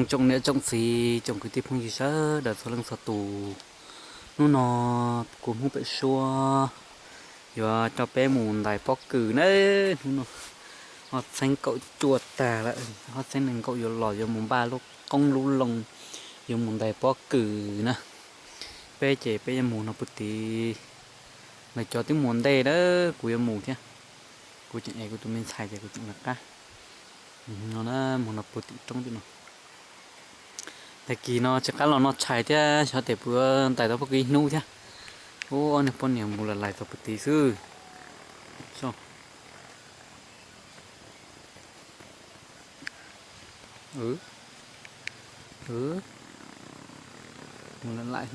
Tsoom niam tsoom txiv tsoom kwv tij phooj ywg sawv daws txhua leej txhua tus, hnub no kuv Hmoob Pem Suab yuav coj peb mus ntais pob kws na. Hnub no hoj txheeb kaum cuaj tag lawm, hoj txheeb nees nkaum yuav los yuav mus npaj lub qoob lub loo, yuav mus ntais pob kws na. Peb ces peb yuav mus no puag tim, lawv cov twb mus ua ntej lawm, kuv yuav mus thiab. Kuv tseem ev kuv tus me ntxhais ces kuv tseem lawv qab no na, mus no puag tim roob tim no. Tag kis no tsis qab los noj tshais thiab, xyov tes puas ntais tau pob kws ib hnub thiab. Ub, ob niag poj niam mus lawm lais tau puag tid xwb. Mus lawm lais,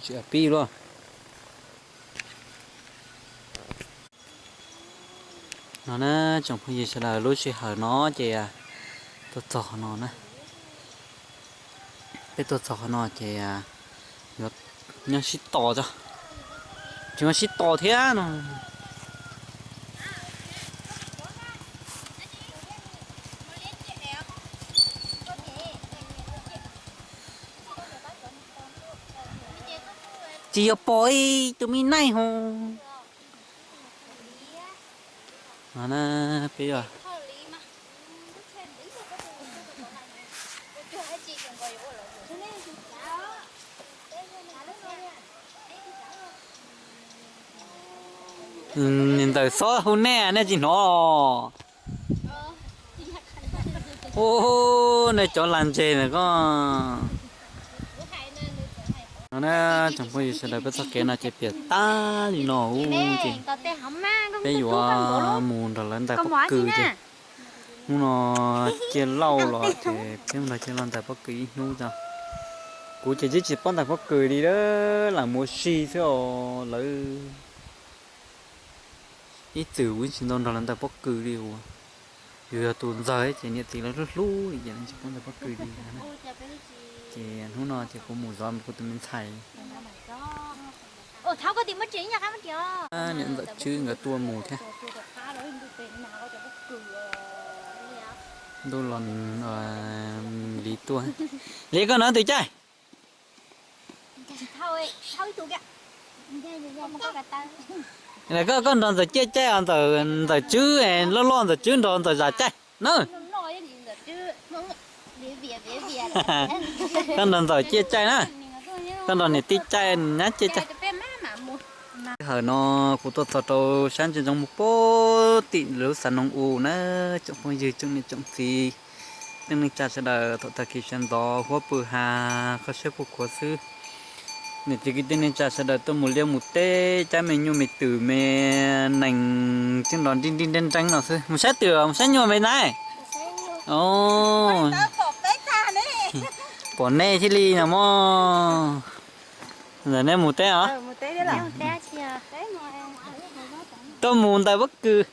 tsis pib luaj. No na, tsoom phooj ywg sawv daws, lub sij hawm no ces tuaj txog qhov no na. Peb tuaj txog qhov no ces yuav nyob sib tos tso, tsis muaj sib tos thiab no. Tsis yog pom ib tus me neeg ho. No na, peb yuav, ntawm xob hu nej, nej tsis hnov. Ub, nej cov lag ntseg na koj. No na, tsoom phooj ywg sawv daws, peb txoj kev no ces piam tag li no ub ces peb yuav mus nrog lawv ntais pob kws ces hnub no ciaj lauj los ces peb mus nrog ciaj lauj ntais pob kws ib hnub tso. Kuv ces twb tsis paub ntais pob kws li, lam mus ua si xwb os lawv. Ib txwm kuv tsis tau nrog lawv ntais pob kws li uas, yus yog tus ntxawg ces niam txiv lawv hlub hlub li ces lawv tsis paub ntais pob kws li. Ces hnub no ces kuv mus zov kuv tus me ntxhais. Niam ntxawm Tswb nkawd tuaj mus thiab. Ntuj los li tuaj. Li koj nrog twg caij? Koj, koj nrog ntxawm ciaj caij os, ntxawm Tswb loj loj, ntxawm Tswb nrog ntxawm Zam caij na. Koj nrog ntxawm ciaj caij na, koj nrog niam tij caij, nyab ciaj caij. Hawm no kuv tuaj txog rau sab ntsia ntsoov mus puag tim lub xav noog u na, tsoom phooj ywg tsoom niam tsoom txiv, tej neej tsa sawv daws, thaum tag kis sawv ntxov huab pw ha, kho siab puag khuav xwb. Niam txiv kwv tij neej tsa sawv daws tuaj mus liaj mus teb, cab me nyuj me twm me nees tseeb nrov nrib nrib nreeb nreeb no xwb. Mus saib twm, mus saib nyuj me na. Pom nej thiaj li no mog. Ntawm nej mus teb os? Tuaj mus ntais pob kws.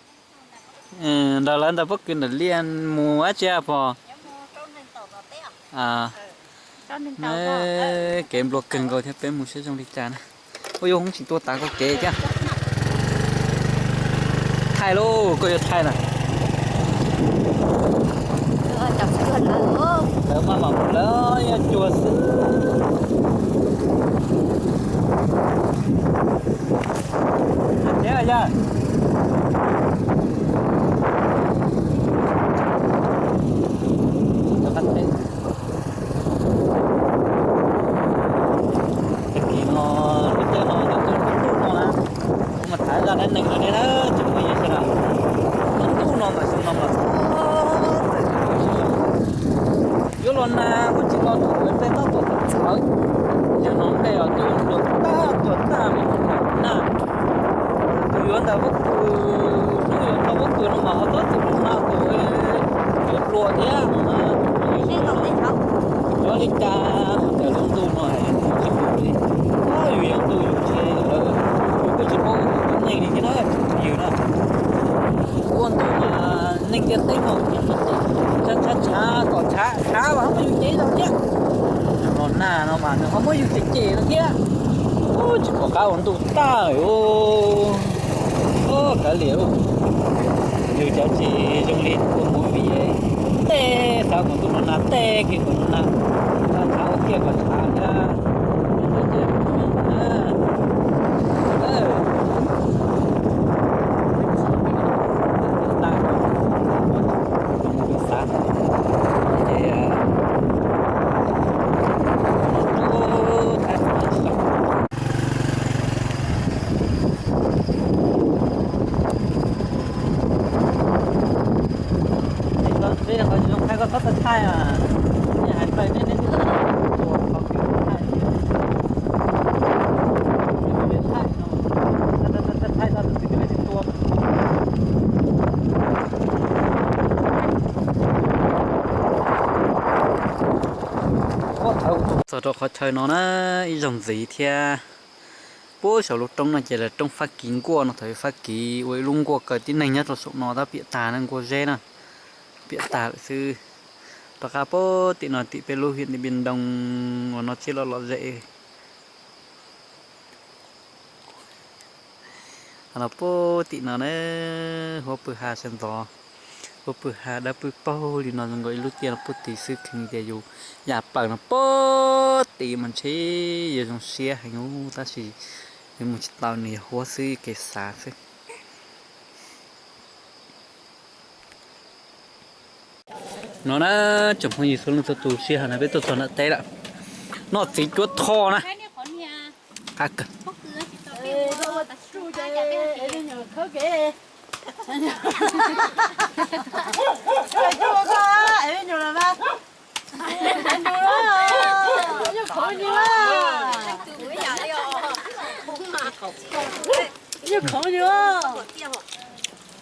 Nrog lawv ntais pob kws nram liaj mus dab tsi pom? Kev nplua kawg nkaus thiab, peb mus saib zoo li cas na. Ua yuav hoob tsis tuaj tav koj kev thiab. Thaij lauj, koj yuav thaij na. Lawv maj mam mus lawv yuav cuag xwb. Thiab yog tag kis no lub caij no ntuj no na, kuv mas tham zaj dab neeg no thiab na tsoom phooj ywg sawv daws. Ntuj no mas xyoo no mas yuav los nag kuj tsis los, ntuj nplej tab tom txawv. Yog no nplej los ntuj nplua tag tuag tag me no na. Tus yuav ntais pob kws, hnub yuav ntais pob kws no mas ho tab tom los nag tus yuav nplua thiab no na. Yog li cas ntawm lub ntuj no tsis pom li, yus yog ntuj yus tsis, yus kuj tsis paub yus tus neeg li thiab na tsoom phooj ywg na. Ua ntu mas neeg ntiaj teb mas tshav tshav tshav kom tshav tshav mas ho muab yus cev los thiab. Los nag no mas nws ho muab yus cem cem no thiab. Tsis pom qab ua ntuj tag li. Kav liam, yus cov tsis zoo li tus movie tej Xav kom ntuj no nag tej kiag kom ntuj nag, xav ua kiag kom tshav thiab. Qhov zoo thaij koj txhob txawj thaij, nej hais plaws nej, nej twb txawj thaij, thaij no, thaij txhob txawj thaij, thaij tua. Txog rau qhov chaw no na, ib zaug ntxiv thiab. Puag saum lub roob no ces lawv roob Fab Kiv nkuaj no, thaum Fab Kiv ua ib lub nkuaj kaw tib neeg nyob rau saum no tab piam tag na, nkuaj zeb na, piam tag lawm xwb. Rov qab puag tim no tim peb lub hiam Ntiaj Npiaj Ntoo uas no tsib loj lom zem. Qhov no puag tim no na, huab pw ha sawv ntxov, huab pw ha dawb pw paug li no zoo nkaus ib lub tiaj no puag tid xwb, kheev tias yus ya plaws no puag tid mas ntshe yuav zoo siab heev ub, tab sis yuav mus tsis tau, nws yog huab xwb, kev xav xwb. No na, tsoom phooj ywg txhua leej txhua tus, sij hawm no peb tuaj txog nram teb lawm. Noj txiv cuab tho na. Qab kawg. Nyuag khoov yus,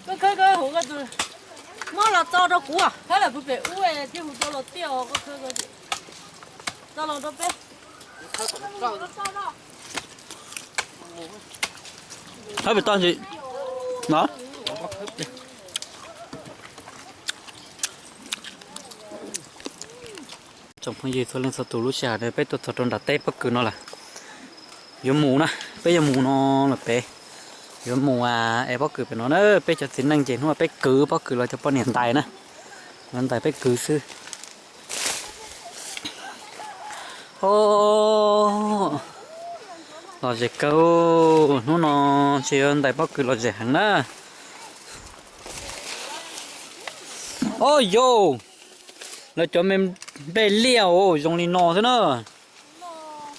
koj khawb koj hu koj tus, muab los tso rau kuv, khawb lawm pem ub thiaj hu tau los tiaj, koj khawb koj tso los rau peb. Khawb pem toj ntsis no. Tsoom phooj ywg txhua leej txhua tus, lub sij hawm no peb tuaj txog rau nram teb pob kws no lawm. Yuav mus na, peb yuav mus no lawm peb. Yuav mus es pob kws pem no na, peb cov txiv neej ces hnub no peb kwv pob kws los cov poj niam ntais na. Ntais peb kwv xwb. Lom zem kawg, hnub no ntshe yuav ntais pob kws lom zem heev na. Au yau, lawv cov me nplej liaj os zoo li no xwb na.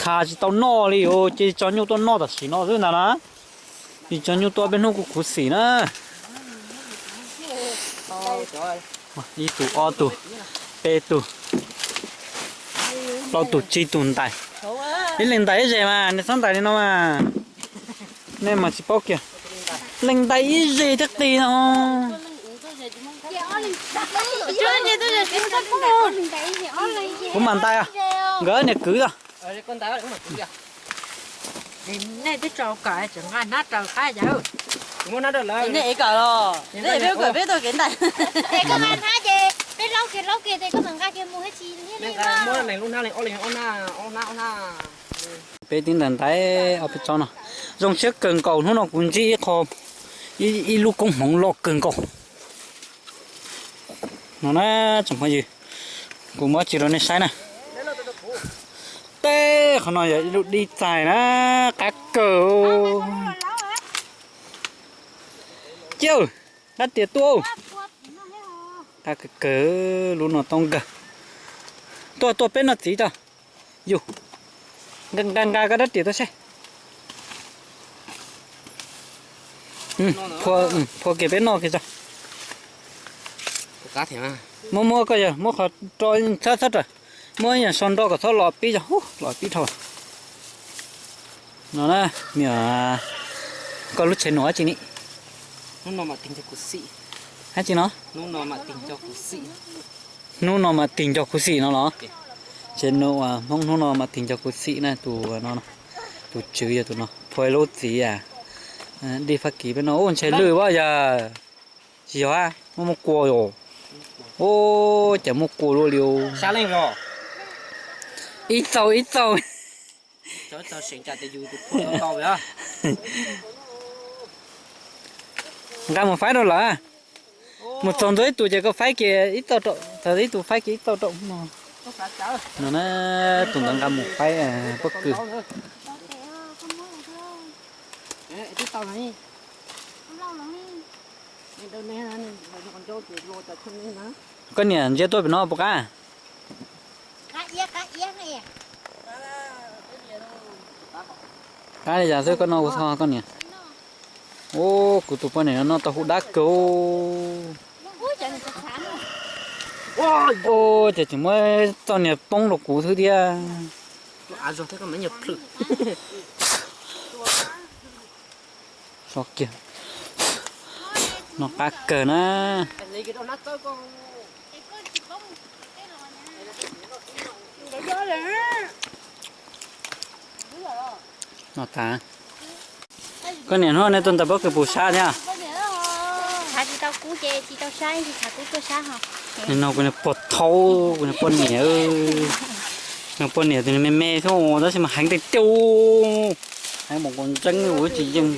Khav tsis tau noj li os, ces tso nyuj tuaj noj tam sim no xwb ntag na. Tsis tso nyuj tuaj peb hnub kuj khuv xim na. Ib tug ob tug peb tug plaub tug tsib tug ntais. Ib leeg ntais ib zes mas nej txhob ntais li no mas. Nej mas tsis paub kiag. Leej ntais ib zes thiab qis no. Kuv mam ntais, nkawd niam kwv os. Nej twb tso kom tseem nqa hnab raws qab yawg. Nej ev kom los, nej ev peb kom peb tuaj kev ntais. Es koj nqa hnab ces peb laub kiag laub kiag ces koj mam nqa kiag mus thiab tsis liab li. Peb tib ntais ntais ob peb tsob no. Zoo siab kawg nkaus, hnub no kuv ntsib ib qho, ib lub koob hmoov loj kawg nkaus. No na, tsoom phooj ywg, kuv muab tsis rau nej saib na. Teb qhov no yog ib lub dib txaig na, qab kawg. Ciaj, dab tias tuaj. Qab kawg kawg, lub no toob kawg. Tuaj tuaj peb noj txiv tso. Yus, nqa nqa koj dab riam tuaj seb. Phua kiag peb noj kiag tso. Muab muab koj yog muab qhov ro txhob txhob rawm. Muab yog so nro kom txhob los pib tso, los pib dhau. No na, koj lub tsheb nuam dab tsi ni? Dab tsi no? Hnub no mas tig nco khuv xim no los? Tsheb nuam Hmoob hnub no mas tig nco khuv xim na, tus no, tus tswv yog tus no, phua lub txiv a. Dib Fab Kis peb no ub ntshe lwj ua yog, tsis yog, muaj muaj kua os. Ub, cas muaj kua luaj li. Ib txaug ib txaug. Nqa mus faib rau lawm. Mus txog ntua ib tus ces koj faib kiag ib txaug rau. Thaum ib tug faib kiag ib tauj rau no. No na, tus ntawd nqa mus faib pob kws. Koj niam ntsia tuaj pem no puas qab? Qab li cas xwb koj noj ua txog koj niam. Ub, kuv tus poj niam no noj tau huv dab kawg. Ub, ces tseem muab txoj niag poob rau kuv xwb thiab. Kiag. Noj qab kawg na. Noj tas. Koj niam, hnub no nej tuaj ntais pob kws puas sab thiab? Nim no kuv niag pog thaub, kuv niag poj niam, niag poj niam tus me me xwb tab sis mas heev tiag tiag, heev npaum nkaus ntseeb ua tsis yeej.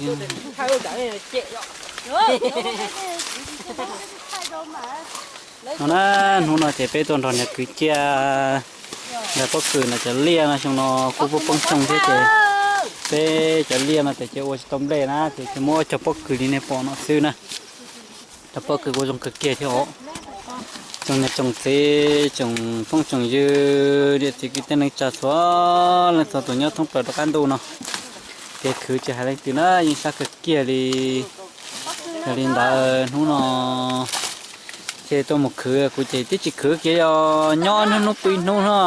No na, hnub no ces peb tuaj nrog niam kwv cia ntais pob kws no, cov liaj no xyoo no kuj poob poob xyoo thiab ces peb cov liaj no ces cia ua tsis tau nplej na ces cia muab cog pob kws li nej pom no xwb na. Cov pob kws kuj zoo kawg kiag thiab os. Tsoom niam tsoom txiv, tsoom phooj tsoom ywg, niam txiv kwv tij neej tsa txhua leej txhua tus nyob thoob plaws rov qab ntuj no, kev khwv tsis hais leej twg na yeej sab kawg kiag li. Yog li ntawd hnub no ces tuaj mus khwv, kuv ces twb tsis khwv kiag, yog nyob hnub hnub pw ib hnub no.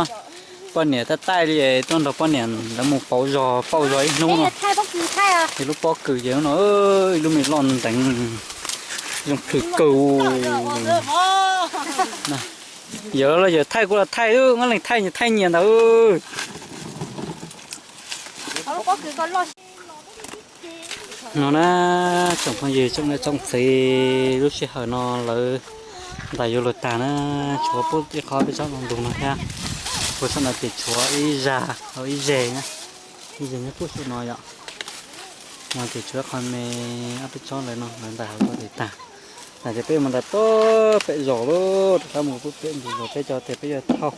Poj niam thaj taij li tuaj nrog poj niam lawv mus pauv zog pauj zog ib hnub no. Ces lub pob kws ces no ib lub me loj nteev zoo plhws kawg. Yawm los yawm, thaij kuj los thaij, ob leeg thaij thaij nyias ntawd. No na, tsoom phooj ywg tsoom niam tsoom txiv, lub sij hawm no lawv ntais yuav luag tag na, tshuav pub ib qho peb tsob ntoo ntug no thiab. Pub tsob no ces tshuav ib zag, ib zeg, ib zeg nyob pub saum no yom. No ces tshuav qhov me ob peb tsob ntawd no lawv ntais hauv tau ces tag. Ntais ces peb mus ntais pem zos lawm, rov qab mus pub pem ntug zos peb cov tias peb yuav thauj.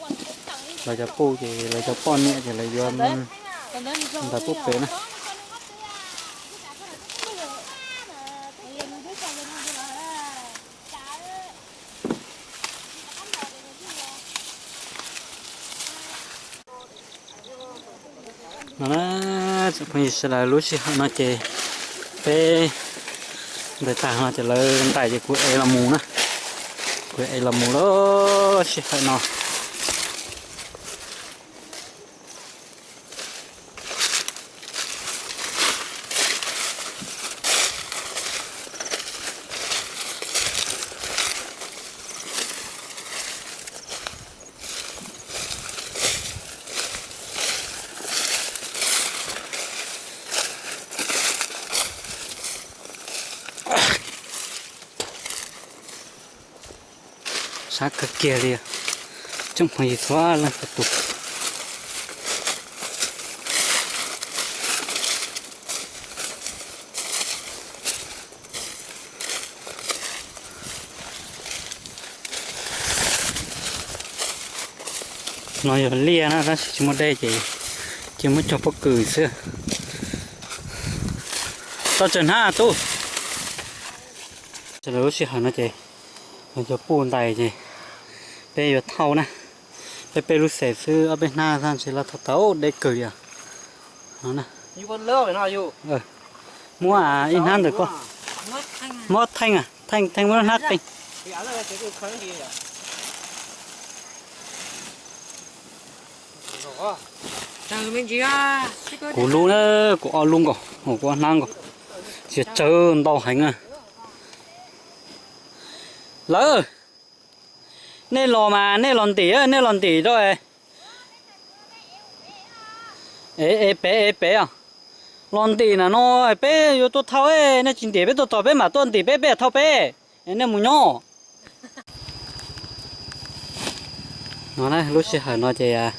Lawv cov puj ces lawv cov poj niam ces lawv yuav ntais pub pem na. No na, tsoom phooj ywg sawv daws, lub sij hawm no ces peb ntais tag no ces lawv ntais ces kuv ev los mus na. Kuv ev los mus lub sij hawm no. Sab kawg kiag li, tsoom phooj ywg txhua leej txhua tus. No yog liaj na, tab sis tsis muaj dej ces cia muab cog pob kws xwb. Tau tsawg hnab tub? Sawv daws, lub sij hawm no ces yog cov puj ntais ces peb yuav thauj na. Peb peb lub xeem xwb, ob peb hnab xwb ntshe los thauj tau, deb kawg li os. Muab ib hnab ntawm koj. Muab theej, theej muab hnab qeej. Kuv lub na, kuv ob lub nkaus, kuv ob hnab nkaus. Tsis tsawg, ntau heev na. Lawv, nej los mas nej los ntim, nej los ntim rau. Ev pem, ev pem os. Los ntim na no, peb yuav tuaj thauj, nej tsis ntim peb tuaj tos peb mam tuaj ntim peb, peb thauj peb. Nej mus nyob. No na, lub sij hawm no ces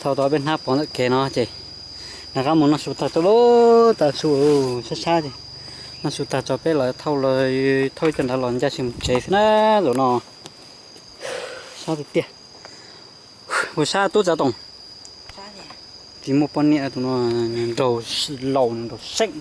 thauj tau peb hnab pov ntawm kev no ces rov qab mus noj su tag, tau lub tag su sab sab ces noj su tag tso peb los thauj, los thauj ib co nrad los ncaj si mus tsev xwb na. Zaum no Sab tiag tiag. Mus sab tub txav toom. Tsis muaj poj niam tus no, nraug laus nraug seem.